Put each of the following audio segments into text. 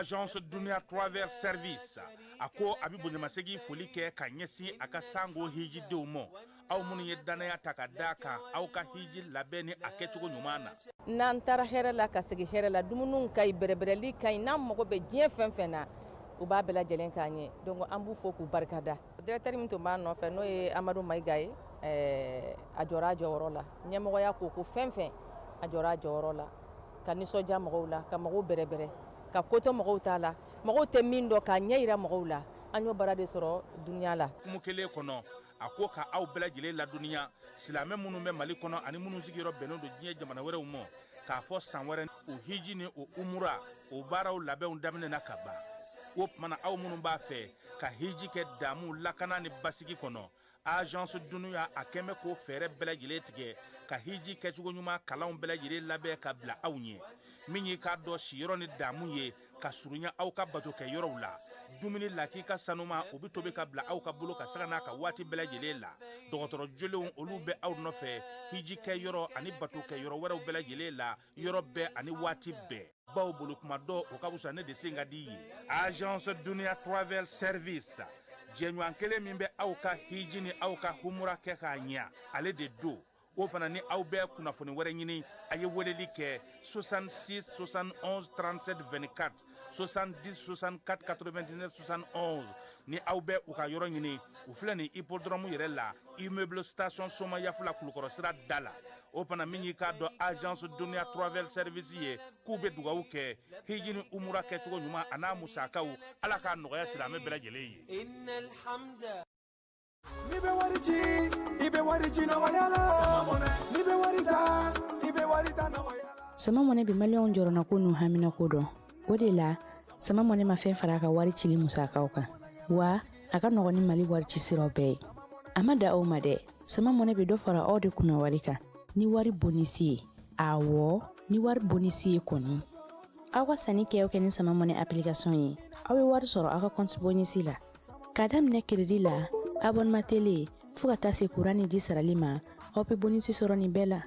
Agence Dunia Travel Service a ko a bɛ bonyamasegin foli kɛ ka ɲɛsin a ka sango hijidenw ma, aw minnu ye dannaya ta ka d'a kan aw ka hiji labɛn ni a kɛcogo ɲuman na. N'an taara hɛrɛ la ka segin hɛrɛ la, dumuniw ka ɲi, bɛrɛbɛrɛli ka ɲi, n'an mago bɛ diɲɛ fɛn fɛn na, u b'a bɛɛ lajɛlen k'an ye. Donc an b'u fo k'u barikada. Directeur min tun b'a nɔfɛ, n'o ye Amadu Mayiga ye, a jɔra a jɔyɔrɔ la. Ɲɛmɔgɔya ko fɛn fɛn, a jɔra a jɔyɔrɔ la, ka nisɔndiya mɔgɔw la, ka mɔgɔw bɛrɛbɛrɛ, ka kotɔ mɔgɔw t'a la, mɔgɔw tɛ min dɔn k'a ɲɛ yira mɔgɔw la. An y'o baara de sɔrɔ dunuya la. Hukumu kelen kɔnɔ, a ko ka aw bɛɛ lajɛlen ladɔnniya, silamɛ minnu bɛ Mali kɔnɔ ani minnu sigiyɔrɔ bɛnnen don diɲɛ jamana wɛrɛw ma, k'a fɔ san wɛrɛ o hiji ni o umura o baaraw labɛnw daminɛna ka ban. O tuma na, aw minnu b'a fɛ ka hiji kɛ damu, lakana ni basigi kɔnɔ, Agence Dunia a kɛn bɛ k'o fɛɛrɛ bɛɛ lajɛlen tigɛ ka hiji kɛcogo ɲuman kalanw bɛɛ lajɛlen labɛn ka bila aw ɲɛ. Min y'i k'a dɔn siyɔrɔ ni damu ye ka surunya aw ka bato kɛ yɔrɔw la, dumuni lakika sanuma o bɛ tobi ka bila aw ka bolo ka sanga n'a ka waati bɛɛ lajɛlen la. Dɔgɔtɔrɔ jolenw olu bɛ aw nɔfɛ hiji kɛ yɔrɔ ani bato kɛ yɔrɔ wɛrɛw bɛɛ lajɛlen la, yɔrɔ bɛɛ ani waati bɛɛ. Baw bolo kuma dɔ o ka fisa ne de sen ka di ye. Agence Dunia Travel Service, jɛɲɔgɔn kelen min bɛ aw ka hiji ni aw ka humura kɛ k'a ɲɛ, ale de don. O fana ni aw bɛ kunnafoni wɛrɛ ɲini, a ye weleli kɛ 66 71 37 24, 70 64 99 71. Ni aw bɛ u ka yɔrɔ ɲini, u filɛ nin hippodrome yɛrɛ la, immeuble station Somayafula, Kulukɔrɔ sira da la. O fana min y'i k'a dɔn Agence Dunia Travel Service ye, k'u bɛ dugawu kɛ hiji ni umura kɛcogo ɲuman a n'a musakaw, Ala k'a nɔgɔya silamɛ bɛɛ lajɛlen ye. N'i bɛ wari ci, i bɛ wari ci nɔgɔya la. N'i bɛ wari ta, i bɛ wari ta nɔgɔya la. Sama Mɔnɛ bɛ maliyɛnw jɔrɔnako n'u haminako dɔn. O de la, Sama Mɔnɛ ma fɛn fara a ka wari cili musakaw kan, wa a ka nɔgɔn ni Mali wari ci siraw bɛɛ ye. A ma da aw ma dɛ, Sama Mɔnɛ bɛ dɔ fara aw de kunna wari kan ni wari bonisi ye. Awɔ, ni wari bonisi ye kɔni. Aw ka sanni kɛ o kɛ ni Sama Mɔnɛ application ye, aw bɛ wari sɔrɔ aw ka compte bonisi la. K'a daminɛ crédit la, abonnement télé, fo ka taa se courant ni ji sarali ma, aw bɛ bonisi sɔrɔ nin bɛɛ la.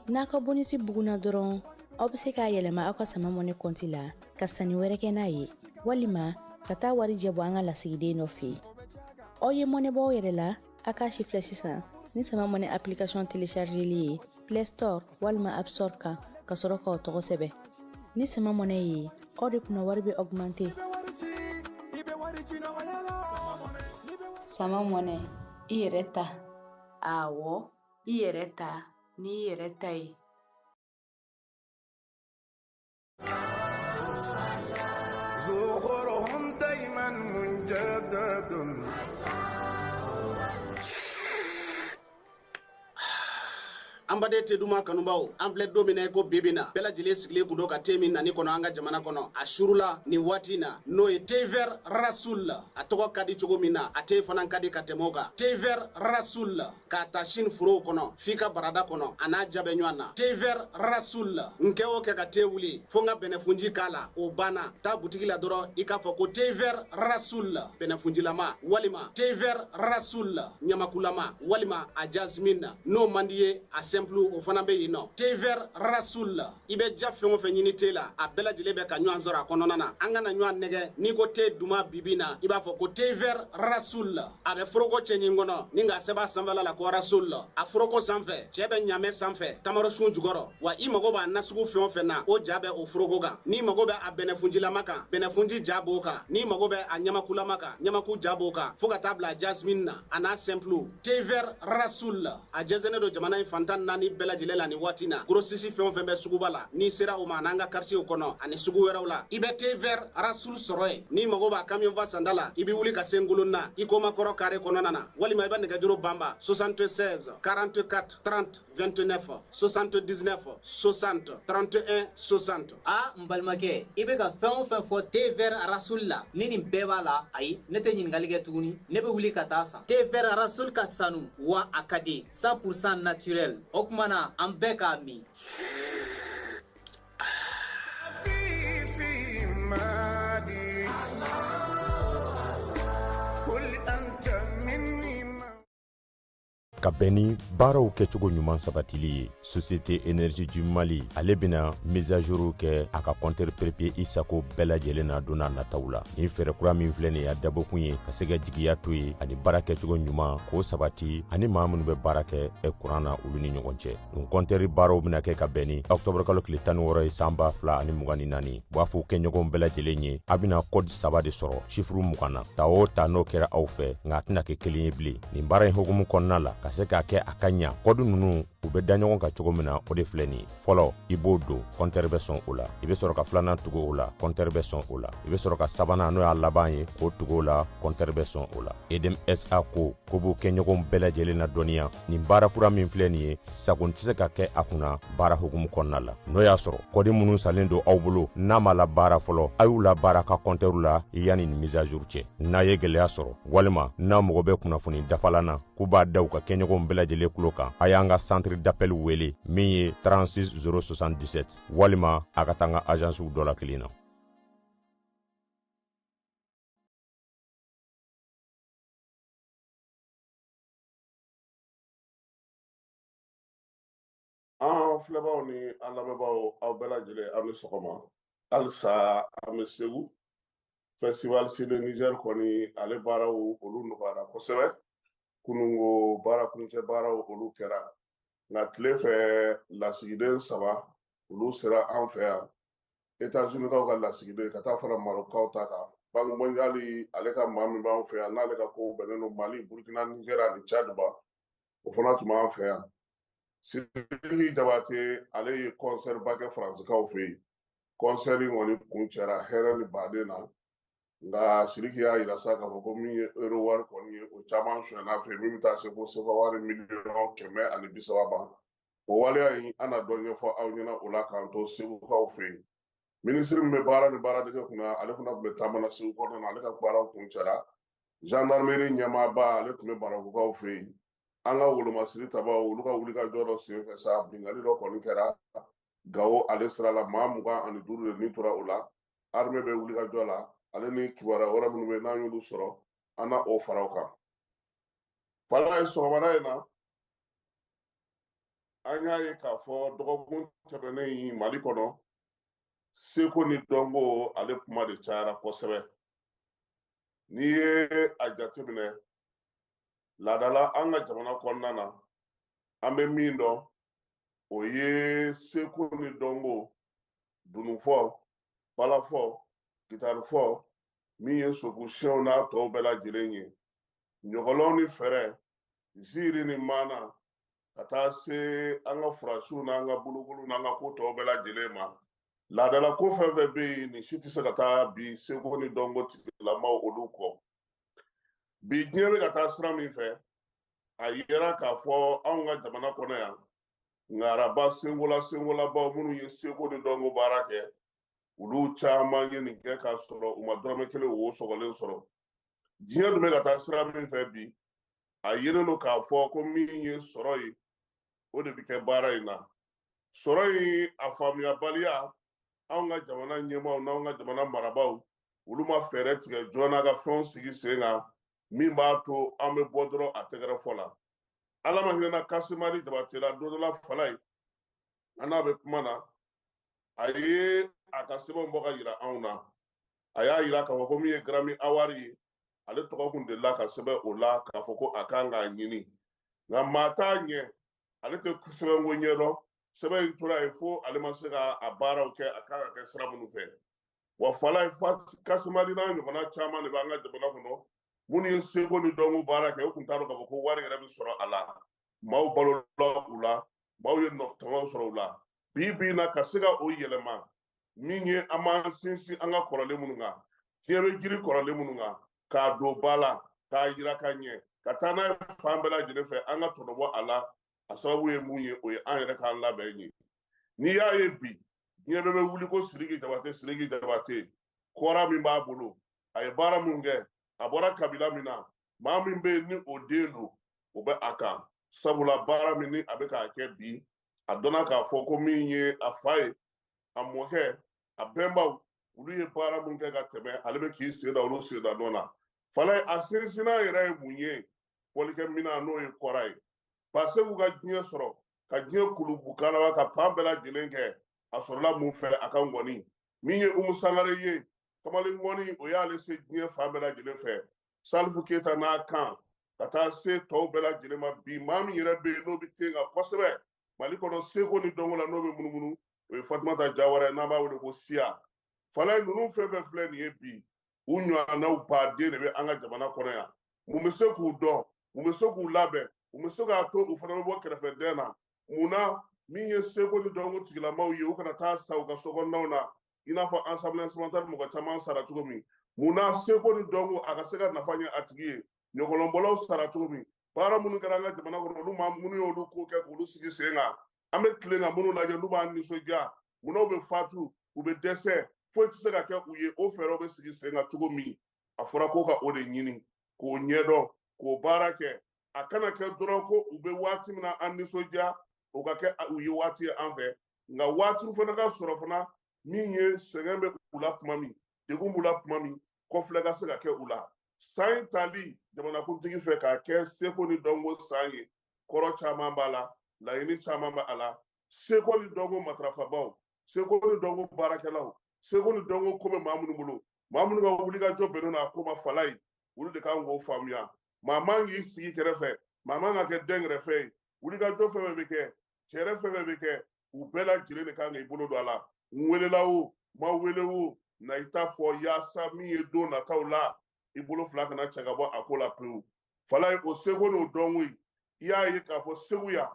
N'a ka bonisi bugunna dɔrɔn, aw bɛ se k'a yɛlɛma aw ka Sama Mɔnɛ compte la ka sanni wɛrɛ kɛ n'a ye, walima ka taa wari jɛ bɔ an ka lasigiden dɔ fɛ yen. Aw ye mɔnɛ bɔ aw yɛrɛ la, a k'a si filɛ sisan ni Sama Mɔnɛ application téléchargeli ye Play Store walima App Store kan, ka sɔrɔ k'aw tɔgɔ sɛbɛn. Ni Sama Mɔnɛ ye, aw de kunna wari bɛ augmenter. Sama Mɔnɛ, i yɛrɛ ta. Awɔ, i yɛrɛ ta n'i yɛrɛ ta ye. زخرهم دايما مجدد. An baden te duman kanubaw, an filɛ don min na i ko bibi na, bɛɛ lajɛlen sigilen kun don ka te min nani kɔnɔ an ka jamana kɔnɔ a surula nin waati na, n'o ye thé vert Rasoul. A tɔgɔ ka di cogo min na, a te fana ka di ka tɛmɛ o kan. Thé vert Rasoul, k'a ta Chine forow kɔnɔ f'i ka barada kɔnɔ, a n'a ja bɛ ɲɔgɔn na. Thé vert Rasoul, n kɛ o kɛ ka te wuli fo n ka bɛnɛfunji k'a la, o banna. Taa butigi la dɔrɔn, i k'a fɔ ko thé vert Rasoul bɛnɛfunjilama, walima thé vert Rasoul ɲamakulama, walima a jasmine. N'o man di ye, a simple o fana bɛ yen nɔ. Thé vert Rasoul, i bɛ ja fɛn o fɛn ɲini te la, a bɛɛ lajɛlen bɛ ka ɲɔgɔn sɔrɔ a kɔnɔna na. An kana ɲɔgɔn nɛgɛ, n'i ko te duman bibi na, i b'a fɔ ko thé vert Rasoul. A bɛ foroko cɛɲi kɔnɔ ni k'a sɛbɛn a sanfɛla la ko Rasoul. A foroko sanfɛ, cɛ bɛ ɲamɛ sanfɛ tamarosun jukɔrɔ. Wa i mago b'a nasugu fɛn o fɛn na, o ja bɛ o foroko kan. N'i mago bɛ a bɛnɛfunjilama kan, bɛnɛfunji ja b'o kan. N'i mago bɛ a ɲamakulama kan, ɲamaku ja b'o kan, fo ka taa bila jasmine na, a n'a simple. Thé vert Rasoul, a jɛnsɛnnen don jamana in fantan naani bɛɛ lajɛlen la nin waati na. Grossiste fɛn o fɛn bɛ suguba la, n'i sera o ma, an'an ka quartier kɔnɔ ani sugu wɛrɛw la, i bɛ thé vert Rasoul sɔrɔ yen. N'i mago b'a camion fa sanda la, i bɛ wuli ka se Ngolonna i Komakɔrɔ carré kɔnɔna na, walima i bɛ nɛgɛjuru banba 76 44 30 29, 79 60 31 60. A n balimakɛ, i bɛ ka fɛn o fɛn fɔ thé vert Rasoul la, ni nin bɛɛ b'a la, ayi, ne tɛ ɲininkali kɛ tuguni, ne bɛ wuli ka taa san. Thé vert Rasoul ka sanu wa a ka di, 100% naturel. O tuma na an bɛɛ k'a min. في مادي قل أنت مني. Ka bɛn ni baaraw kɛcogo ɲuman sabatili ye, Société Énergie du Mali ale bɛna mise à jour kɛ a ka compteur prépayé i sago bɛɛ lajɛlen na don n'a nataw la. Nin fɛɛrɛ kura min filɛ nin ye, a dabɔkun ye ka se ka jigiya to yen ani baara kɛcogo ɲuman k'o sabati ani maa minnu bɛ baara kɛ kuran na, olu ni ɲɔgɔn cɛ. Nin compteur baaraw bɛna kɛ ka bɛn ni octobre kalo tile 16 ye, san 2024. U b'a fɔ kɛɲɔgɔnw bɛɛ lajɛlen ye, a bɛna code saba de sɔrɔ chiffre 20 na. Ta o ta, n'o kɛra aw fɛ, nka a tɛna kɛ kelen ye bilen. Nin baara in hukumu kɔnɔna la, ka se k'a kɛ a ka ɲa, code ninnu u bɛ da ɲɔgɔn kan cogo min na, o de filɛ nin ye. Fɔlɔ, i b'o don, compteur bɛ sɔn o la. I bɛ sɔrɔ ka filanan tugu o la, compteur bɛ sɔn o la. I bɛ sɔrɔ ka sabanan, n'o y'a laban ye, k'o tugu o la, compteur bɛ sɔn o la. EDM SA ko b'u kɛɲɔgɔnw bɛɛ lajɛlen na dɔnniya, nin baara kura min filɛ nin ye, sago tɛ se ka kɛ a kunna baara hukumu kɔnɔna la. N'o y'a sɔrɔ code minnu salen don aw bolo, n'a ma la baara fɔlɔ, a y'u la baara ka compteur la yanni nin mise à jour cɛ. N'a ye gɛlɛya sɔrɔ walima n'a mago bɛ kunnafoni dafalan na, k'u b'a da u ka kɛɲɔgɔnw bɛɛ lajɛlen tulo kan, a y'an ka centre d'appel wele min ye 36 077, walima a ka taa an ka agencew dɔ la kelen na. An filɛbaw ni an lamɛnbaaw, aw bɛɛ lajɛlen, aw ni sɔgɔma. Halisa an bɛ Segu. Festival Ciné Niger kɔni, ale baaraw olu nɔgɔyara kosɛbɛ. Kunungo baara kuncɛ baaraw olu kɛra, nka tile fɛ lasigiden saba olu sera an fɛ yan, États-Unis ka lasigiden ka taa fara Marocaw ta kan. Banque mondiale ale ka maa min b'an fɛ yan, n'ale ka kow bɛnnen don Mali, Burkina, Niger ani Tchad ma, o fana tun b'an fɛ yan. Sidiki Jabate, ale ye concert ba kɛ Faransikaw fɛ yen. Concert in kɔni kun cɛra hɛrɛ ni baden na, nka Sidiki y'a yira sa k'a fɔ ko min ye euro wari kɔni ye, o caman sonyɛna fɛ, min bɛ taa se fo sefa wari miliyɔn 130 ma. O waleya in, an na dɔ ɲɛfɔ aw ɲɛna o la k'an to Segukaw fɛ yen. Minisiri min bɛ baara ni baaradege kunna, ale fana tun bɛ taama na Segu kɔnɔna na, ale ka baaraw kun cɛra. Gendarmerie ɲɛmaaba, ale tun bɛ Banakokaw fɛ yen. An ka wolomasiri tabaw, olu ka wulikajɔ dɔ senfɛ sa, binkanni dɔ kɔni kɛra Gawo ale sira la, maa 25 de ni tora o la. Armée bɛ wulikajɔ la, ale ni kibaruya wɛrɛ minnu bɛ n'an y'olu sɔrɔ, an na o fara o kan. Fala ye sɔgɔmada in na, an y'a ye k'a fɔ dɔgɔkun tɛmɛnen in, Mali kɔnɔ, seko ni dɔnko ale kuma de cayara kosɛbɛ. N'i ye a jateminɛ, laadala an ka jamana kɔnɔna na, an bɛ min dɔn, o ye seko ni dɔnko, dununfɔ, balafɔ, gitarifɔ, min ye sokusiyɛnw n'a tɔw bɛɛ lajɛlen ye, ɲɔgɔlɔn ni fɛrɛ, ziiri ni maana, ka taa se an ka furasiw n'an ka bolokoliw n'an ka ko tɔw bɛɛ lajɛlen ma. Laadala ko fɛn fɛn bɛ yen, nin si tɛ se ka taa bi seko ni dɔnko tigilamaw olu kɔ. Bi diɲɛ bɛ ka taa sira min fɛ, a yera k'a fɔ anw ka jamana kɔnɔ yan, ngaraba senkola senkolabaw minnu ye seko ni dɔnko baara kɛ, olu caman ye nin kɛ k'a sɔrɔ u ma dɔrɔmɛ kelen wo sɔgɔlen sɔrɔ. Diɲɛ dun bɛ ka taa sira min fɛ bi, a yelen don k'a fɔ ko min ye sɔrɔ ye, o de bɛ kɛ baara in na. Sɔrɔ in a faamuyabaliya, anw ka jamana ɲɛmaaw n'anw ka jamana marabaaw, olu ma fɛɛrɛ tigɛ joona ka fɛnw sigi sen kan min b'a to an bɛ bɔ dɔrɔn a tɛgɛrɛ fɔ la. Ala ma hinɛna Kasimari Jabate la don dɔ la, Fala ye, an n'a bɛ kuma na, a ye a ka sɛbɛnw bɔ ka yira anw na. A y'a yira k'a fɔ ko min ye Grammy Award ye, ale tɔgɔ kun delila ka sɛbɛn o la k'a fɔ ko a kan k'a ɲini, nka maa t'a ɲɛ, ale tɛ sɛbɛnko ɲɛdɔn. Sɛbɛn in tora yen fo ale ma se ka a baaraw kɛ a kan ka kɛ sira minnu fɛ. Wa Fala ye, Kasimari n'a ɲɔgɔnna caman de b'an ka jamana kɔnɔ minnu ye seko ni dɔnko baara kɛ, u tun t'a dɔn k'a fɔ ko wari yɛrɛ bɛ sɔrɔ a la. Maaw balola u la, maaw ye nɔtɔmɔ sɔrɔ u la. Bi bi in na, ka se ka o yɛlɛma, min ye an b'an sinsin an ka kɔrɔlen minnu kan, diɲɛ bɛ jiri kɔrɔlen minnu kan, k'a don ba la, k'a yira ka ɲɛ, ka taa n'a ye fan bɛɛ lajɛlen fɛ, an ka tɔnɔbɔ a la. A sababu ye mun ye? O ye an yɛrɛ k'an labɛn ye. N'i y'a ye bi diɲɛ bɛɛ bɛ wuli ko Sidiki Jabate, Sidiki Jabate, kɔra min b'a bolo, a ye baara mun kɛ, a bɔra kabila min na, maa min bɛ yen ni o den don, o bɛ a kan. Sabula baara min ni a bɛ k'a kɛ bi, a dɔnna k'a fɔ ko min ye a fa ye, a mɔkɛ, a bɛnbaw, olu ye baara mun kɛ ka tɛmɛ, ale bɛ k'i sen da olu sen da nɔ na. Fala ye, a sinsinna yɛrɛ ye mun ye? Fɔlikɛminɛn, n'o ye kɔra ye. Baseku ka diɲɛ sɔrɔ, ka diɲɛ kulubukalaba ka fan bɛɛ lajɛlen kɛ, a sɔrɔla mun fɛ? A ka ngɔni. Min ye Umu Sangare ye, kamalen ngɔni, o y'ale se diɲɛ fan bɛɛ lajɛlen fɛ. Salifu Keyita n'a kan ka taa se tɔw bɛɛ lajɛlen ma. Bi maa min yɛrɛ bɛ yen n'o bɛ ten kan kosɛbɛ Mali kɔnɔ seko ni dɔnko la, n'o bɛ munumunu, o ye Fatumata Jawara ye, n'an b'a wele ko Siya. Falaye, ninnu fɛn fɛn filɛ nin ye bi, u ɲɔgɔnnaw baden de bɛ an ka jamana kɔnɔ yan. Mun bɛ se k'u dɔn? Mun bɛ se k'u labɛn? Mun bɛ se k'a to u fana bɛ bɔ kɛrɛfɛdɛn na? Mun na min ye seko ni dɔnko tigilamaw ye, u kana taa sa u ka sokɔnɔnaw na, i n'a fɔ Ensemble instrumental mɔgɔ caman sara cogo min? Mun na seko ni dɔnko a ka se ka nafa ɲɛ a tigi ye? Ɲɔgɔlɔnbɔlaw sara cogo min, baara minnu kɛra an ka jamana kɔnɔ, olu maa minnu y'olu ko kɛ k'olu sigi sen kan, an bɛ tilen ka minnu lajɛ, n'u b'an nisɔndiya, munna u bɛ fatu, u bɛ dɛsɛ, foyi tɛ se ka kɛ u ye? O fɛɛrɛw bɛ sigi sen kan cogo min, a fɔra ko ka o de ɲini k'o ɲɛdɔn, k'o baara kɛ. A kana kɛ dɔrɔn ko u bɛ waati min na an nisɔndiya, o ka kɛ u ye waati ye an fɛ, nka waatiw fana ka sɔrɔ fana min ye sɛgɛn bɛ u la tuma min, degun b'u la tuma min, kɔfilɛ ka se ka kɛ u la. San in tali jamanakuntigi fɛ k'a kɛ seko ni dɔnko san ye, kɔrɔ caman b'a la, laɲini caman b'a la. Seko ni dɔnko matarafabaw, seko ni dɔnko baarakɛlaw, seko ni dɔnko ko bɛ maa minnu bolo, maa minnu ka wulikajɔ bɛnnen don a ko ma, Falaye, olu de kan k'o faamuya. Maa man k'i sigi kɛrɛfɛ, maa man ka kɛ dɛnkɛrɛfɛ ye. Wulikajɔ fɛn fɛn bɛ kɛ, fɛɛrɛ fɛn fɛn bɛ kɛ, u bɛɛ lajɛlen de kan k'i bolo don a la. N welela o, ma wele o, na i ta fɔ, yaasa min ye don nataw la, i bolo fila kana cɛ ka bɔ a ko la pewu. Falaye, o seko n'o dɔnko in, i y'a ye k'a fɔ Segu yan,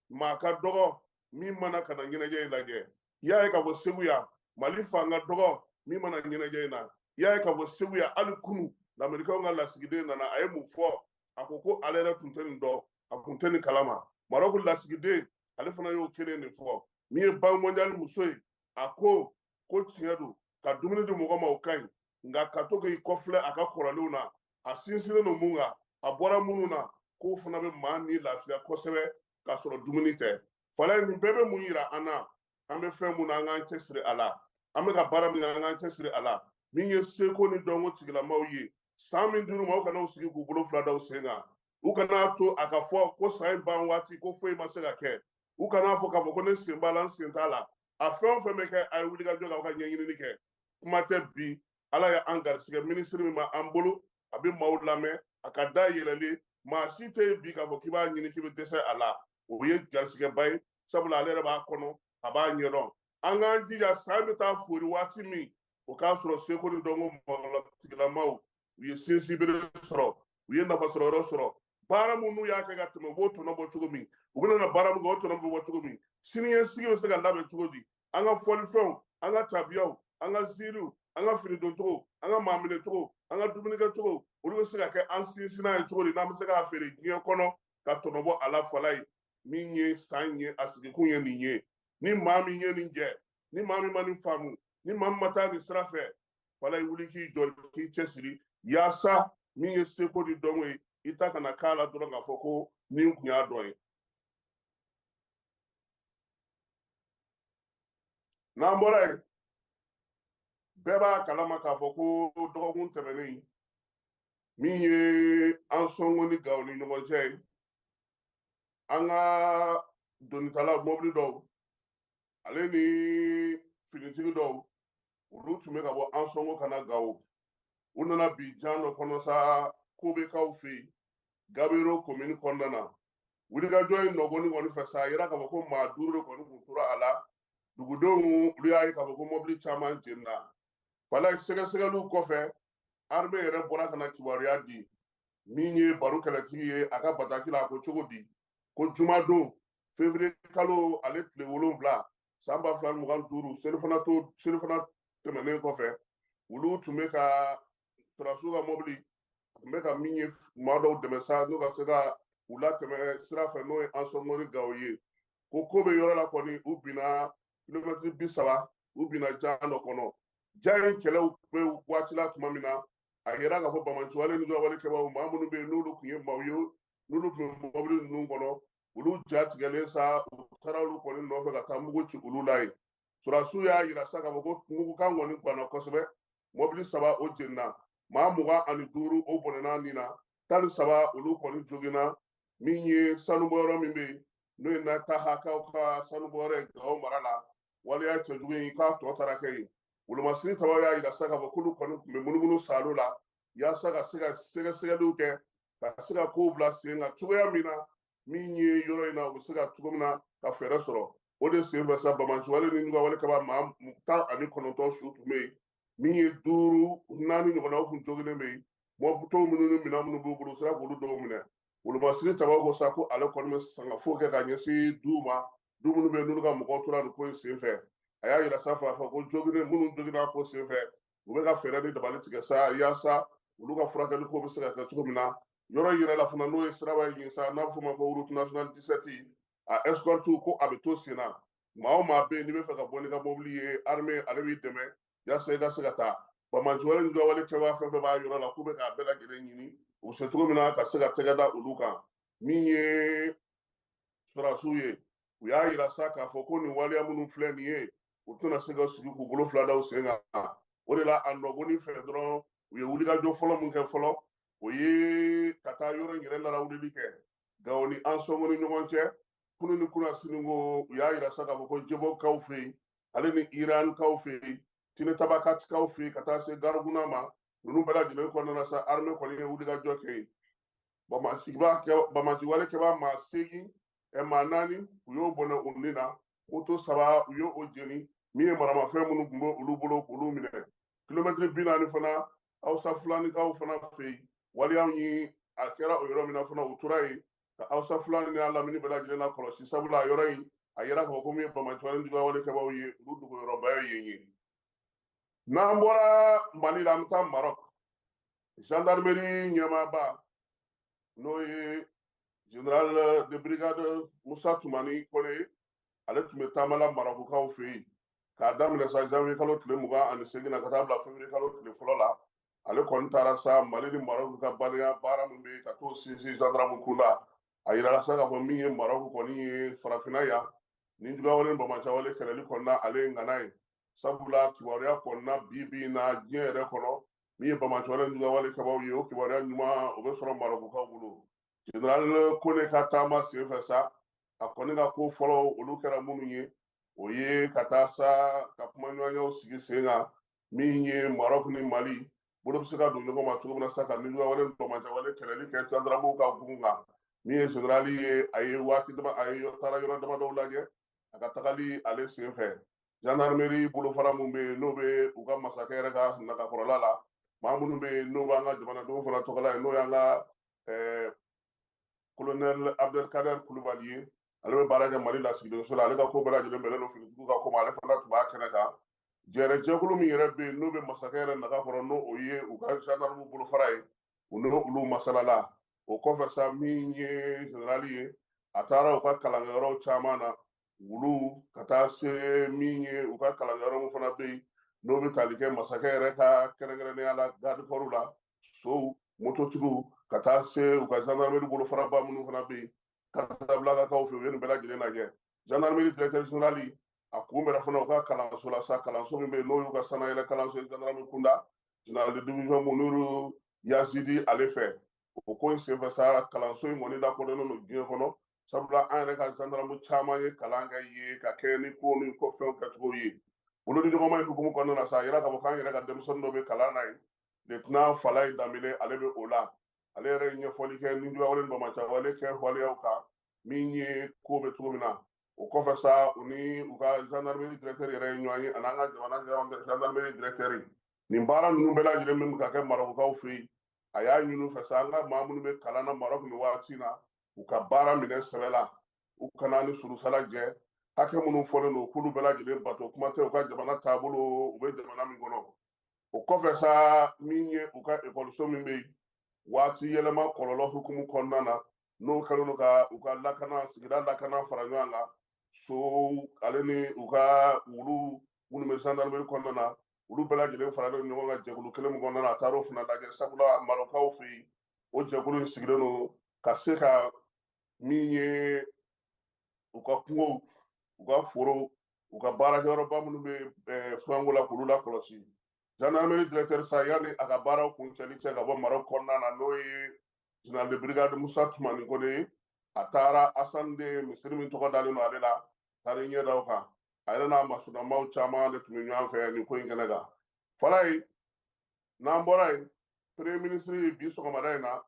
maa ka dɔgɔ min mana ka na ɲɛnajɛ in lajɛ. I y'a ye k'a fɔ Segu yan, Mali fan ka dɔgɔ min mana ɲɛnajɛ in na. I y'a ye k'a fɔ Segu yan, hali kunu Lamerikaw ka lasigiden nana, a ye mun fɔ? A ko ko ale yɛrɛ tun tɛ nin dɔn, a tun tɛ nin kalama. Marɔku lasigiden, ale fana y'o kelen de fɔ. Min ye Banque mondiale muso ye, a ko ko tiɲɛ don, ka dumuni di mɔgɔ ma, o ka ɲi, nka ka to k'i kɔfilɛ a ka kɔrɔlenw na, a sinsinnen don mun kan, a bɔra minnu na, k'o fana bɛ maa ni lafiya kosɛbɛ k'a sɔrɔ dumuni tɛ. Falaye, nin bɛɛ bɛ mun yira an na? An bɛ fɛn mun na, an k'an cɛsiri a la. An bɛ ka baara min kɛ, an k'an cɛsiri a la. Min ye seko ni dɔnko tigilamaw ye, san min dir'u ma, u kana u sigi k'u bolo fila da u sen kan. U kana to a ka fɔ ko san in ban waati ko foyi ma se ka kɛ. U kana fɔ k'a fɔ ko ne sen b'a la, n sen t'a la. A fɛn o fɛn bɛ kɛ, a ye wulikajɔ kɛ, aw ka ɲɛɲinini kɛ. Kuma tɛ bi, Ala ye an garisigɛ minisiri min ma an bolo, a bɛ maaw lamɛn, a ka da yɛlɛlen, maa si tɛ yen bi k'a fɔ k'i b'a ɲini k'i bɛ dɛsɛ a la. O ye garisigɛba ye, sabula ale yɛrɛ b'a kɔnɔ, a b'a ɲɛdɔn. An k'an jija, san bɛ taa fori waati min, o k'a sɔrɔ seko ni dɔnko mɔgɔtigilamaw, u ye sinsinbere sɔrɔ, u ye nafa sɔrɔ yɔrɔ sɔrɔ. Baara minnu y'a kɛ ka tɛmɛ, u b'o tɔnɔ bɔ cogo min, u bɛna na baara min kɛ, o tɔnɔ bɛ bɔ cogo min, siniɲɛsigi bɛ se ka labɛn cogo di, an ka fɔlifɛnw, an ka tabiyaw, an ka ziiriw, an ka finidoncogo, an ka maaminɛcogo, an ka dumunikɛcogo, olu bɛ se ka kɛ an sinsinna ye cogo di, n'an bɛ se k'a feere diɲɛ kɔnɔ ka tɔnɔ bɔ a la. Falaye, min ye san ye, a sigikun ye nin ye. Ni maa min ye nin jɛ, ni maa min ma nin faamu, ni maa min ma taa nin sira fɛ, Falaye, wuli k'i jɔ, k'i cɛsiri, yaasa min ye seko ni dɔnko ye, i ta kana k'a la dɔrɔn k'a fɔ ko ni kun y'a dɔn ye. N'an bɔra yen, bɛɛ b'a kalama k'a fɔ ko dɔgɔkun tɛmɛnen, min ye Ansɔngo ni Gawo ni ɲɔgɔn cɛ ye, an ka donitala mɔbili dɔw ale ni finitigi dɔw, olu tun bɛ ka bɔ Ansɔngo ka na Gawo. U nana bi jan dɔ kɔnɔ sa, Kobekaw fɛ yen, Gabero komini kɔnɔna na. Wulikajɔ in nɔgɔni kɔni fɛ sa, a yira k'a fɔ ko maa 5 de kɔni tun tora a la. Dugudenw, olu y'a ye k'a fɔ ko mɔbili caman jenina. Falaye, sɛgɛsɛgɛliw kɔfɛ, armée yɛrɛ bɔra ka na kibaruya di. Min ye baro kɛlɛtigi ye, a ka bataki la, a ko cogo di ko jumadon février kalo ale tile 7 san 2025, selifana to selifana tɛmɛnen kɔfɛ, olu tun bɛ ka sɔrɔdasiw ka mɔbili a tun bɛ ka min ye maa dɔw dɛmɛ sa, n'u ka se ka u latɛmɛ sira fɛ, n'o ye Ansɔngo ni Gawo ye, ko bɛ yɔrɔ la kɔni, u binna kilomɛtiri 30, u binna jan dɔ kɔnɔ. Jan in kɛlɛw bɛ waati la tuma min na, a yira k'a fɔ banbaanciwale ni jɔwale kɛbaaw, maa minnu bɛ yen n'olu tun ye maaw ye, n'olu tun bɛ mɔbili ninnu kɔnɔ, olu ja tigɛlen sa, u taara olu kɔni nɔfɛ ka taa mugu ci olu la yen. Sɔrɔdasiw y'a yira sa k'a fɔ ko mugukan kɔni ganna kosɛbɛ, mɔbili 3 o jenina, maa 25 o bɔnɛna nin na, 13 olu kɔni joginna. Min ye sanubɔyɔrɔ min bɛ yen, n'o ye Natahakaw ka sanubɔyɔrɔ ye Gawo mara la, waleya cɛjugu in k'a tɔ taara kɛ yen. Wolomasiri tabaw y'a yira sa k'a fɔ k'olu kɔni tun bɛ munumunu saalo la yaasa ka se ka sɛgɛsɛgɛliw kɛ, ka se ka kow bila sen kan cogoya min na, min ye yɔrɔ in na u bɛ se ka cogo min na ka fɛɛrɛ sɔrɔ. O de senfɛ sa, banbaanciwale ni ɲugawale kɛbaa maa 19 su tun bɛ yen. Min ye 5 4 ɲɔgɔnnaw kun joginnen bɛ yen. Moto minnu ni minɛn minnu b'u bolo, u sera k'olu dɔw minɛ. Wolomasiri tabaw ko sa ko ale kɔni bɛ sangafo kɛ ka ɲɛsin duw ma, du minnu bɛ yen n'olu ka mɔgɔw tora nin ko in senfɛ. A y'a yira sa fana ko joginnen minnu joginna ko senfɛ, u bɛ ka fɛɛrɛ ni dabali tigɛ sa yaasa olu ka furakɛli ko bɛ se ka kɛ cogo min na. Yɔrɔ in yɛrɛ la fana, n'o ye siraba in ye sa, n'a bɛ f'o ma ko route nationale 17, a escorte ko a bɛ to sen na. Maa o maa bɛ yen n'i bɛ fɛ ka bɔ n'i ka mobili ye, armée ale b'i dɛmɛ yaasa i ka se ka taa. Banbaanciwale ni jugawale kɛbaa fɛn fɛn b'a yɔrɔ la, k'u bɛ k'a bɛɛ lajɛlen ɲini u bɛ se cogo min na ka se ka tɛgɛ da olu kan. Min ye sɔrɔdasiw ye, u y'a yira sa k'a fɔ ko nin waleya minnu filɛ nin ye, u tɛna se ka sigi k'u bolo fila da u sen kan. O de la, a nɔgɔni fɛ dɔrɔn, u ye wulikajɔ fɔlɔ min kɛ fɔlɔ, o ye ka taa yɔrɔ in yɛrɛ larawulili kɛ Gawo ni Ansɔngo ni ɲɔgɔn cɛ kunu ni kunasini ko. U y'a yira sa k'a fɔ ko Jebokaw fɛ yen, ale ni Irankaw fɛ yen, Tinetabakatikaw fɛ yen, ka taa se Garuguna ma. Ninnu bɛɛ lajɛlen kɔnɔna na sa, armée kɔni ye wulikajɔ kɛ yen. Banbaanciwale kɛbaa maa 8, maa 4, u y'o bɔnɛ u ni na. Moto 3, u y'o o jeni. Min ye maramafɛn minnu tun bɛ olu bolo, k'olu minɛ. Kilomɛtiri 40 fana, Hausa Fulanikaw fana fɛ yen, waleyaw ye a kɛra o yɔrɔ min na fana, u tora yen ka Hausa Fulani n'a lamini bɛɛ lajɛlen na kɔlɔsi, sabula a yɔrɔ in a yira k'a fɔ ko min ye banbaanciwale juguyawale kɛbaaw ye, olu dogoyɔrɔba ye yen ye. N'an bɔra Mali la, an bɛ taa Maroc. Gendarmerie ɲɛmaaba, n'o ye général de brigade Musa Tumani Kone ye, ale tun bɛ taama la Marokukaw fɛ yen k'a daminɛ sa janvier kalo tile 28 na ka taa bila février kalo tile 1 la. Ale kɔni taara sa Mali ni Maroc ka badenya baara min bɛ yen, ka t'o sinsin gendarme kunda. A yirala sa k'a fɔ min ye Maroc kɔni ye farafinna yan ni juguyawale ni banbaanciwale kɛlɛli kɔnɔna, ale ye ŋana ye, sabula kibaruya kɔnɔna bi bi in na diɲɛ yɛrɛ kɔnɔ, min ye banbaanciwale ni juguyawale kɛbaaw ye, o kibaruya ɲuman o bɛ sɔrɔ Marokukaw bolo. Général Kone ka taama senfɛ sa, a kɔni ka ko fɔlɔ olu kɛra minnu ye, o ye ka taa sa ka kumaɲɔgɔnyaw sigi sen kan, min ye Maroc ni Mali bolo bɛ se ka don ɲɔgɔn ma cogo min na sa, ka nijuguwale ni banbaanciwale kɛlɛli kɛ gendarmew ka gun kan. Min ye général ye, a ye waati dama, a ye taara yɔrɔ damadɔw lajɛ a ka tagali ale senfɛ. Gendarmerie bolofara mun bɛ yen, n'o bɛ u ka masakɛ yɛrɛ ka nagakɔrɔla la, maa minnu bɛ yen n'o b'an ka jamanadenw fana tɔgɔ la yen, n'o y'an ka colonel Abdelkader Kulubali ye, ale bɛ baara kɛ Mali lasigidenso la, ale ka ko bɛɛ lajɛlen bɛnnen don finitigiw ka ko ma, ale fana tun b'a kɛnɛ kan. Jɛrɛ jɛkulu min yɛrɛ bɛ yen, n'o bɛ masakɛ yɛrɛ naga kɔrɔ, n'o o ye u ka gendarme bolofara ye, u n'o olu masalala. O kɔfɛ sa, min ye général ye, a taara u ka kalankɛyɔrɔw caman na, wulu ka taa se min ye u ka kalankɛyɔrɔ min fana bɛ yen, n'o bɛ tali kɛ masakɛ yɛrɛ ka kɛrɛnkɛrɛnnenya la, garde corps la, sow, mototigiw, ka taa se u ka gendarmerie bolofaraba minnu fana bɛ yen Casablanca-kaw fɛ, u ye nin bɛɛ lajɛlen lajɛ. Gendarmerie directeur général a kunbɛnna fana u ka kalanso la sa, kalanso min bɛ yen n'o y'u ka sanayɛlɛ kalanso ye gendarme kunda, général de division Muniru Yazidi ale fɛ. O ko in senfɛ sa, kalanso in kɔni lakodɔnnen don diɲɛ kɔnɔ, sabula an yɛrɛ ka gendarme caman ye kalan kɛ ye ka kɛɲɛ ni ko ni ko fɛnw kɛcogo ye. Bolodiɲɔgɔnma in hukumu kɔnɔna na sa, a yira k'a fɔ k'an yɛrɛ ka denmisɛnnin dɔ bɛ kalan na yen, lieutenant Falaye Danbele, ale bɛ o la. Ale yɛrɛ ye ɲɛfɔli kɛ ni juguyawale ni banbaanciwale kɛ waleyaw kan, min ye ko bɛ cogo min na. O kɔfɛ sa, u ni u ka gendarmerie directeur yɛrɛ ye ɲɔgɔn ye, ani an ka jamana gendarmerie directeur. Nin baara ninnu bɛɛ lajɛlen min bɛ ka kɛ Marokukaw fɛ yen, a y'a ɲini u fɛ sa, an ka maa minnu bɛ kalan na Maroc nin waati na, u ka baara minɛ sɛbɛ la, u kana ni surusala jɛ, hakɛ minnu fɔlen don, k'olu bɛɛ lajɛlen bato, kuma tɛ u ka jamana taabolo, u bɛ jamana min kɔnɔ. O kɔfɛ sa, min ye u ka ekɔliso min bɛ yen, waati yɛlɛma kɔlɔlɔ hukumu kɔnɔna na, n'o kɛlen don ka u ka lakana, sigida lakana fara ɲɔgɔn kan, sow ale ni u ka wulu minnu bɛ gendarmerie kɔnɔna na, olu bɛɛ lajɛlen faralen ɲɔgɔn kan jɛkulu kelen min kɔnɔna na, a taar'o fana lajɛ, sabula Marokaw fɛ yen, o jɛkulu in sigilen don ka se ka min ye u ka kungow, u ka forow, u ka baarakɛyɔrɔba minnu bɛ fɛnko la, k'olu lakɔlɔsi. Gendarmerie directeur sa, yanni a ka baaraw kuncɛli cɛ ka bɔ Maroc kɔnɔna na, n'o ye général de brigade Musa Tumani Kone ye. A taara Asande misiri min tɔgɔ dalen don ale la, taara i ɲɛ da o kan. A yɛrɛ n'a masurunamaw caman de tun bɛ ɲɔgɔn fɛ nin ko in kɛnɛ kan. Falaye, n'an bɔra yen, premier ministre bi sɔgɔmada in na,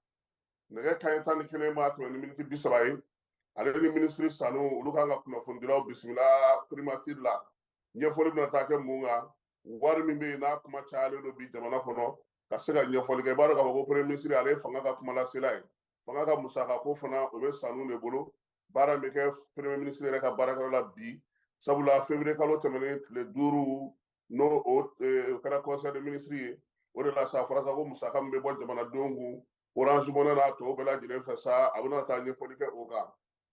nɛgɛ kanɲɛ 11 ma tɛmɛ ni miniti 30 ye, ale ni minisiri Sanu, olu kan ka kunnafonidilaw bisimila primature la. Ɲɛfɔli bɛna taa kɛ mun kan? Wari min bɛ yen n'a kuma cayalen don bi jamana kɔnɔ, ka se ka ɲɛfɔli kɛ. I b'a dɔn k'a fɔ ko premier ministre, ale ye fanga ka kumalasela ye. Fanga ka musakako fana, o bɛ Sanu de bolo. Baara bɛ kɛ premier ministre yɛrɛ ka baarakɛyɔrɔ la bi, sabula février kalo tɛmɛnen tile 5, n'o o kɛra conseil de ministre ye. O de la sa, a fɔra sa ko musaka min bɛ bɔ jamanadenw kun Orange Money n'a tɔw bɛɛ lajɛlen fɛ sa, a bɛna taa ɲɛfɔli kɛ o kan.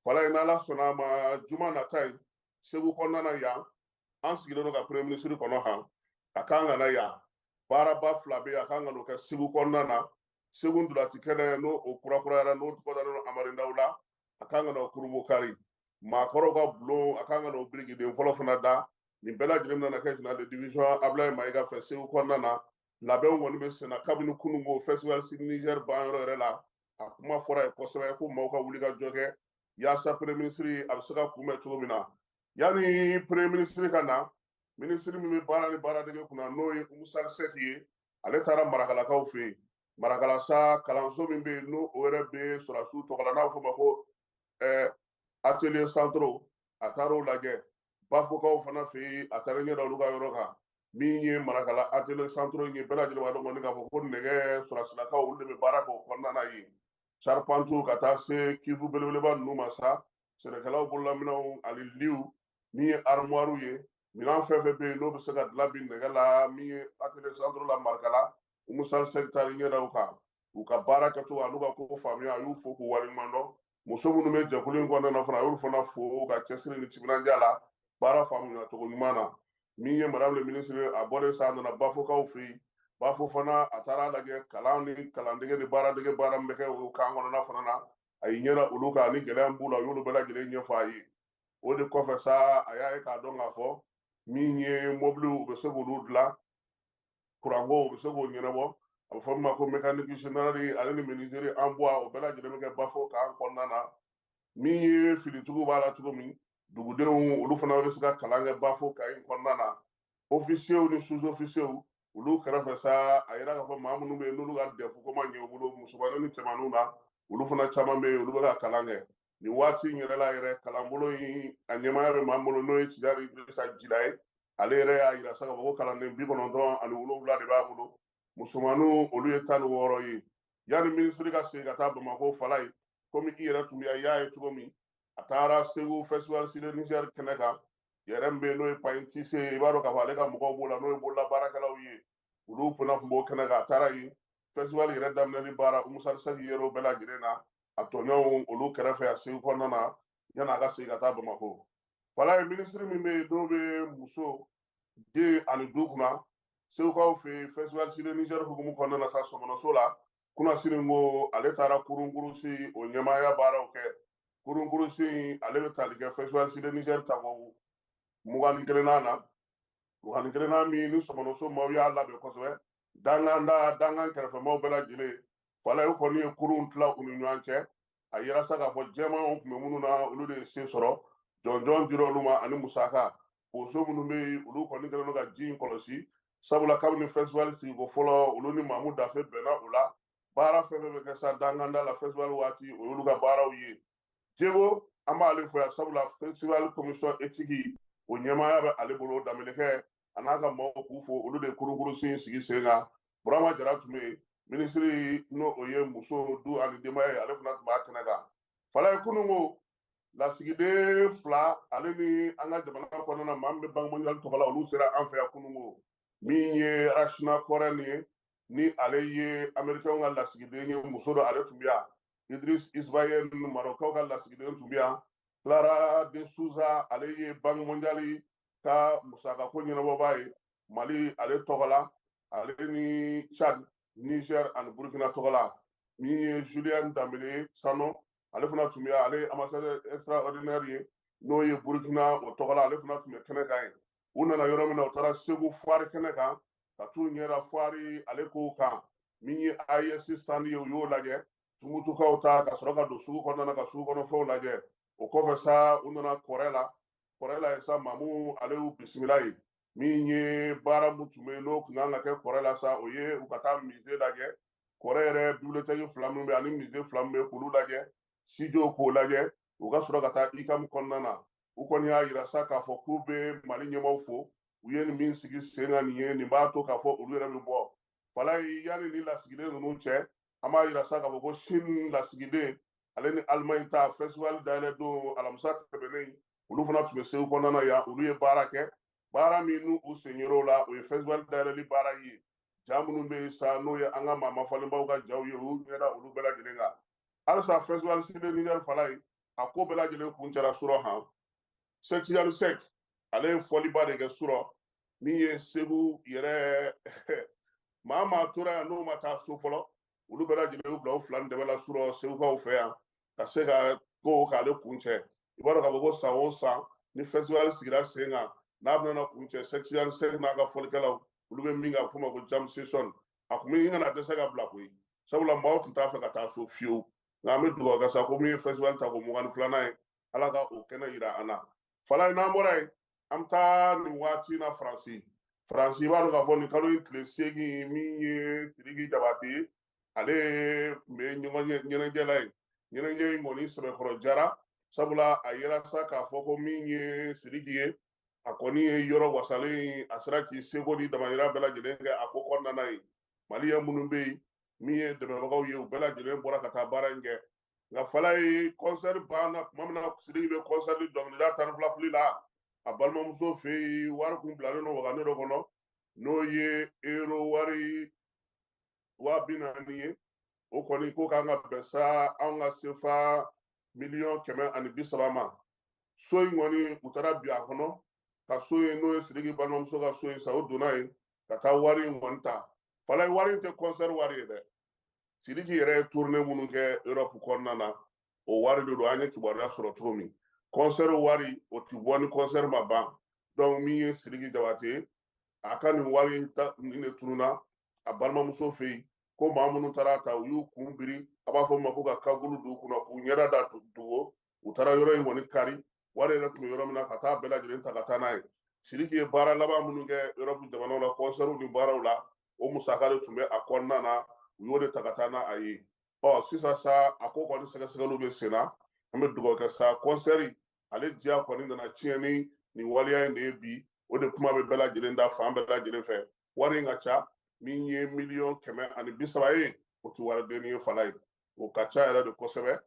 Falaye, n'Ala sɔnna a ma, juma nata in, Segu kɔnɔna na yan, an sigilen don ka premier ministre kɔnɔ han. A kan ka na yan, baaraba fila bɛ yen, a kan ka n'o kɛ Segu kɔnɔna na. Segu ntolaci kɛnɛ, n'o o kurakurayara, n'o tɔgɔ dalen don Amari Ndaw la, a kan ka na o kurunbon kari. Maakɔrɔw ka bulon, a kan ka na o birikiden fɔlɔ fana da. Nin bɛɛ lajɛlen bɛna kɛ général de division Ablaye Mayiga fɛ Segu kɔnɔna na. Labɛnw kɔni bɛ senna kabini kununko festival Sud Niger banyɔrɔ yɛrɛ la. A kuma fɔra yen kosɛbɛ ko maaw ka wuli ka jɔ kɛ yaasa premier ministre a bɛ se ka kunbɛn cogo min na. Yanni premier ministre ka na, minisiri min bɛ baara ni baaradege kunna, n'o ye Umu Sali Sɛki ye, ale taara Marakalakaw fɛ yen. Marakala sa, kalanso min bɛ yen, n'o o yɛrɛ bɛ sɔrɔdasiw tɔgɔ la, n'a bɛ fɔ o ma ko atelier centraux, a taara o lajɛ. Bafokaw fana fɛ yen, a taara ɲɛ da olu ka yɔrɔ kan. Min ye Marakala atelier centraux ye, bɛɛ lajɛlen b'a dɔn kɔni k'a fɔ ko nɛgɛ sɔrɔdasilakaw, olu de bɛ baara kɛ o kɔnɔna na yen. Charpente ka taa se kifu belebeleba ninnu ma sa, sɛnɛkɛlaw bololaminɛnw ani liw, min ye armoire ye, minɛn fɛn fɛn bɛ yen n'o bɛ se ka dilan bi nɛgɛ la, min ye atelier centraux la Marakala, Umu Sali Sɛki taara ɲɛ da o kan. U ka baara kɛcogo an'u ka ko faamuya, a y'u fo k'u waleɲuman dɔn. Muso minnu bɛ jɛkulu in kɔnɔna na fana, a y'olu fana fo ka cɛsiri ni timinandiya la baara faamuya cogo ɲuman na. Min ye madame le ministre, a bɔlen sa, a nana Bafokaw fɛ yen. Bafo fana, a taara lajɛ kalan ni kalandege ni baaradege baara min bɛ kɛ o kan kɔnɔna fana na. A y'i ɲɛda olu kan ni gɛlɛya min b'u la, u y'olu bɛɛ lajɛlen ɲɛfɔ a ye. O de kɔfɛ sa, a y'a ye k'a dɔn k'a fɔ min ye mobiliw, u bɛ se k'olu dilan, kuranko, u bɛ se k'o ɲɛnabɔ, a bɛ fɔ min ma ko mécanique générale, ale ni menuiserie en bois, o bɛɛ lajɛlen bɛ kɛ Bafo kan kɔnɔna na. Min ye finitigiw b'a la cogo min, dugudenw olu fana bɛ se ka kalan kɛ Bafo kan in kɔnɔna na. Officiers ni sous-officiers, olu kɛrɛfɛ sa, a yira k'a fɔ maa minnu bɛ yen n'olu ka DEF ko ma ɲɛ u bolo, musomaninw ni cɛmaninw na, olu fana caman bɛ yen, olu bɛ ka kalan kɛ nin waati in yɛrɛ la yɛrɛ. Kalanbolo in, a ɲɛmaaya bɛ maa min bolo, n'o ye Tijani Idrissa Jila ye, ale yɛrɛ y'a yira sa k'a fɔ ko kalanden 97 de b'a bolo, musomaninw olu ye 16 ye. Yanni minisiri ka segin ka taa Bamakɔ, Falaye, komi i yɛrɛ tun bɛ yan, i y'a ye cogo min, a taara Segu festival Sud Niger kɛnɛ kan yɛrɛ min bɛ yen, n'o ye pagne tissé ye. I b'a dɔn k'a fɔ ale ka mɔgɔw b'o la, n'o ye bolola baarakɛlaw ye, olu fana tun b'o kɛnɛ kan. A taara yen, festival yɛrɛ daminɛli baara, Umu Sali Sɛki yɛrɛ o bɛɛ lajɛlen na a tɔɲɔgɔnw olu kɛrɛfɛ a Segu kɔnɔna na, yanni a ka segin ka taa Bamakɔ. Falaye, minisiri min bɛ yen n'o bɛ muso, den ani du kunna, Segukaw fɛ yen, festival Sud Niger hukumu kɔnɔna na sa, Sɔmɔnɔso la kunasini ko, ale taara kurunkurusi o ɲɛmaaya baaraw kɛ. Kurunkurusi, ale bɛ tali kɛ festival Sud Niger tako 21nan na, 21nan min ni Sɔmɔnɔso maaw y'a labɛn kosɛbɛ, dankan da dankan kɛrɛfɛmaw bɛɛ lajɛlen. Falaye, o kɔni ye kurun tila u ni ɲɔgɔn cɛ. A yira sa k'a fɔ jɛmanw tun bɛ minnu na, olu de ye se sɔrɔ, jɔnjɔn dira olu ma ani musaka. Boso minnu bɛ yen, olu kɔni kɛlen don ka ji in kɔlɔsi, sabula kabini festival sigiko fɔlɔ, olu ni Mamu Dafe bɛnna o la. Baara fɛn fɛn bɛ kɛ sa dankanda la festival waati, o y'olu ka baaraw ye. Jego, an b'ale fo yan, sabula festival commission éthique, o ɲɛmaaya bɛ ale bolo. Danbelekɛ a n'a ka maaw, k'u fo, olu de ye kurunkurusi sigi sen kan. Burama Jara tun bɛ yen, minisiri n'o o ye muso, du ani denbaya ye, ale fana tun b'a kɛnɛ kan. Falaye, kunun ko lasigiden fila, ale ni an ka jamana kɔnɔna na maa min bɛ Banque mondiale tɔgɔ la, olu sera an fɛ yan kunun ko. Min ye Rachna Korɛn ye, ni ale ye Américain ka lasigiden ye, muso dɔ, ale tun bɛ yan. Idriss Isbayen, Marɔkaw ka lasigiden tun bɛ yan. Clara de Souza, ale ye Banque mondiale ka musakako ɲɛnabɔbaa ye Mali ale tɔgɔ la, ale ni Chad, Niger ani Burkina tɔgɔ la. Min ye Julien Dambele Sano, ale fana tun bɛ yan, ale ye ambassadeur extraordinaire ye, n'o ye Burkina o tɔgɔ la, ale fana tun bɛ kɛnɛ kan yen. U nana yɔrɔ min na, u taara Segu foire kɛnɛ kan ka t'u ɲɛda foire ale kow kan. Min ye AES stand ye, u y'o lajɛ. Tumutukaw ta ka sɔrɔ ka don sugu kɔnɔna na ka sugu kɔnɔ fɛnw lajɛ. O kɔfɛ sa, u nana Kɔrɛ la. Kɔrɛ la yen sa, Mamu ale y'u bisimila yen. Min ye baara mun tun bɛ yen n'o tun kan ka kɛ Kɔrɛ la sa, o ye u ka taa musée lajɛ. Kɔrɛ yɛrɛ bibliothèque 2 min bɛ ani musée 2 min bɛ, k'olu lajɛ, studio k'o lajɛ. U ka sɔrɔ ka taa ICAM kɔnɔna na. U kɔni y'a yira sa k'a fɔ k'u bɛ Mali ɲɛmaaw fo, u ye nin min sigi sen kan nin ye, nin b'a to k'a fɔ olu yɛrɛ bɛ bɔ. Falayi, yanni ni lasigiden ninnu cɛ, an b'a yira sa k'a fɔ ko Chine lasigiden ale ni Allemagne ta festival dayɛlɛ don alamisa tɛmɛnen, olu fana tun bɛ Segu kɔnɔna na yan. Olu ye baara kɛ, baara min n'u u sen yer'o la, o ye festival dayɛlɛli baara ye. Ja minnu bɛ yen sa, n'o ye an ka maa mafalenbaw ka jaw ye, u ɲɛda olu bɛɛ lajɛlen kan. Halisa festival Sur le Niger, Falayi, a ko bɛɛ lajɛlen kuncɛra surɔ han. Sɛki Tijani Sɛki ale ye fɔliba de kɛ surɔ. Min ye Segu yɛrɛ maa tora yan n'o ma taa so fɔlɔ, olu bɛɛ lajɛlen y'u bila u fila ni dɛmɛ la surɔ Segukaw fɛ yan ka se ka ko k'ale kuncɛ. I b'a dɔn k'a fɔ ko san o san ni festival sigira sen kan, n'a bɛna kuncɛ, Sɛki Tijani Sɛki n'a ka fɔlikɛlaw olu bɛ min kɛ, a bɛ f'o ma ko jam session. A kun bɛ kana dɛsɛ ka bila koyi, sabula maaw tun t'a fɛ ka taa so fiyewu. Nka an bɛ dugawu kɛ sa ko min ye festival ta ko 22nan ye, Ala ka o kɛnɛ yira an na. Falayi, n'an bɔra yen, an bɛ taa nin waati na Faransi. Faransi, i b'a dɔn k'a fɔ nin kalo in tile 8, min ye Sidiki Jabate ye, ale tun bɛ ɲɔgɔn ɲɛnajɛ la yen. Ɲɛnajɛ in kɔni sɛbɛkɔrɔ jara, sabula a yera sa k'a fɔ ko min ye Sidiki ye, a kɔni ye yɔrɔ wasalen, a sera k'i seko ni damayira bɛɛ lajɛlen kɛ a ko kɔnɔna na yen. Maliyɛn minnu bɛ yen, min ye dɛmɛbagaw ye, u bɛɛ lajɛlen bɔra ka taa baara in kɛ. Nka Falayi, concert banna tuma min na, Sidiki bɛ concert dɔnkilida 12 fili la a balimamuso fɛ yen, wari kun bilalen don wagane dɔ kɔnɔ, n'o ye euro wari 40.000 ye. O kɔni ko k'an ka bɛn sa anw ka sefa 130 miliyɔn ma. So in kɔni, u taara bi a kɔnɔ ka so in, n'o ye Sidiki balimamuso ka so in sa, o donna yen ka taa wari in kɔni ta. Falayi, wari in tɛ concert wari ye dɛ. Sidiki yɛrɛ ye tournée minnu kɛ Europe kɔnɔna na, o wari de don. An ye kibaruya sɔrɔ cogo min, concert wari o ti bɔ ni concert ma ban. Donc min ye Sidiki Jabate, a ka nin wari in ta nin de tununa a balimamuso fɛ yen, ko maa minnu taara ta, u y'u kun biri, a b'a fɔ ma ko ka kagulu don u kunna k'u ɲɛda da dogo. U taara yɔrɔ in kɔni kari, wari yɛrɛ tun bɛ yɔrɔ min na, ka taa bɛɛ lajɛlen ta ka taa n'a ye. Sidiki ye baara laban minnu kɛ Europe jamanaw la, concert ni baaraw la, o musaka de tun bɛ a kɔnɔna na, u y'o de ta ka taa n'a ye. Ɔ sisan sa, a ko kɔni sɛgɛsɛgɛliw bɛ sen na. An bɛ dugawu kɛ sa, concert ale diya kɔni nana tiɲɛ ni nin waleya in de ye bi. O de kuma bɛ bɛɛ lajɛlen da fan bɛɛ lajɛlen fɛ. Wari in ka ca, min ye 130 miliyɔn ye, o tɛ wari denni ye Falayi, o ka ca yɛrɛ de kosɛbɛ.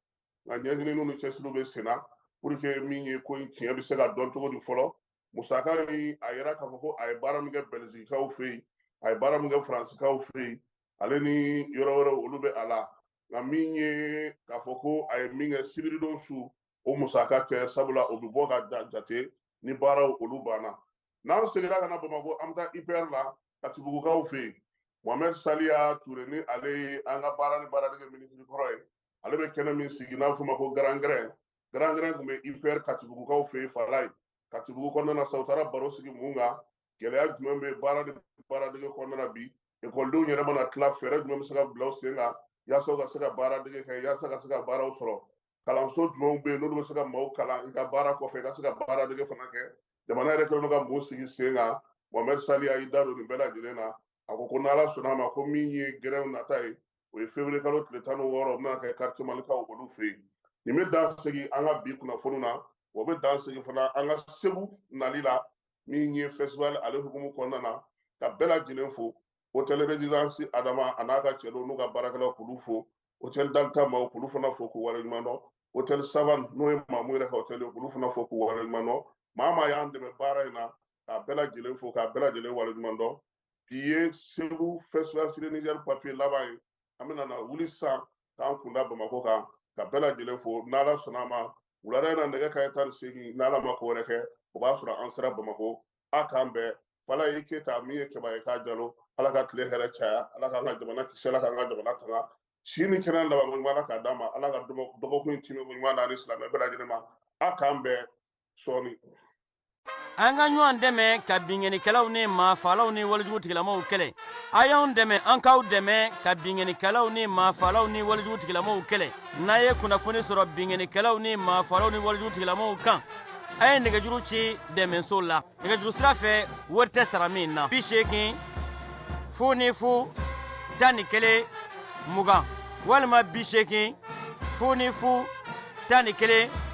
Nka ɲɛɲininiw ni cɛsiriw bɛ sen na pour que min ye ko in tiɲɛ bɛ se ka dɔn cogo di fɔlɔ. Musaka in, a yɛrɛ k'a fɔ ko a ye baara min kɛ Bɛlizikaw fɛ yen, a ye baara min kɛ Faransikaw fɛ yen, ale ni yɔrɔ wɛrɛw, olu bɛ a la. Nka min ye k'a fɔ ko a ye min kɛ sibiridon su, o musaka tɛ, sabula o bɛ bɔ ka jate ni baaraw olu banna. N'an seginna ka na Bamakɔ, an bɛ taa IPR la Katibugukaw fɛ yen. Mohamed Saliya Ture, ni ale ye an ka baara ni baaradege minisiri kɔrɔ ye, ale bɛ kɛnɛ min sigi n'a bɛ f'o ma ko Grand Grain. Grand Grain tun bɛ IPR Katibugukaw fɛ yen. Falayi, Katibugu kɔnɔna na sa, u taara baro sigi mun kan? Gɛlɛya jumɛn bɛ baara ni baaradege kɔnɔna na bi? Ekɔlidenw yɛrɛ mana tila, fɛɛrɛ jumɛn bɛ se ka bila u sen kan yaasa u ka se ka baaradege kɛ, yaasa ka se ka baaraw sɔrɔ? Kalanso jumɛnw bɛ yen n'olu bɛ se ka maaw kalan i ka baara kɔfɛ, i ka se ka baaradege fana kɛ? Jamana yɛrɛ kɛlen don ka mun sigi sen kan? Mohamed Saliya y'i da don nin bɛɛ lajɛlen na. A ko ko n'Ala sɔnna a ma, ko min ye gɛrɛnw nata ye, o ye février kalo tile 16, o bɛna kɛ quartier Malikaw olu fɛ yen. Nin bɛ dan sigi an ka bi kunnafoniw na, o bɛ dan sigi fana an ka Segu nali la, min ye festival ale hukumu kɔnɔna na. Ka bɛɛ lajɛlen fo, hôtel Résidence Adama a n'a ka cɛdenw n'u ka baarakɛlaw, k'olu fo, hôtel Dalta maaw, k'olu fana fo k'u waleɲuman dɔn, hôtel Savane, n'o ye Mamu yɛrɛ ka hôtel ye, k'olu fana fo k'u waleɲuman dɔn. Maa maa y'an dɛmɛ baara in na, k'a bɛɛ lajɛlen fo k'a bɛɛ lajɛlen waleɲuman dɔn. Bi ye Segu festival Sur le Niger papier laban ye. An bɛna na wuli sisan k'an kunda Bamakɔ kan, ka bɛɛ lajɛlen fo. N'Ala sɔnna a ma, wulada in na nɛgɛ kanɲɛ 18, n'Ala ma ko wɛrɛ kɛ, o b'a sɔrɔ an sera Bamakɔ. A k'an bɛn. Falayi Keyita, min ye Kɛba ye k'a jalo, Ala ka tile hɛrɛ caya, Ala k'an ka jamana kisi, Ala k'an ka jamana tanga, si ni kɛnɛ laban ɲuman Ala k'a d'an ma, Ala ka dɔgɔkun in timɛ ɲuman d'an ni silamɛ bɛɛ lajɛlen ma. A k'an bɛn sɔɔni. An ka ɲɔgɔn dɛmɛ ka binkannikɛlaw ni maafaalaw ni walejugu tigilamaw kɛlɛ. A y'anw dɛmɛ, an k'aw dɛmɛ ka binkannikɛlaw ni maafaalaw ni walejugu tigilamaw kɛlɛ. N'a ye kunnafoni sɔrɔ binkannikɛlaw ni maafaalaw ni walejugu tigilamaw kan, a ye nɛgɛjuru ci dɛmɛso la. Nɛgɛjuru sira fɛ, wari tɛ sara min na. 80 00 11 20 walima 80 00 11.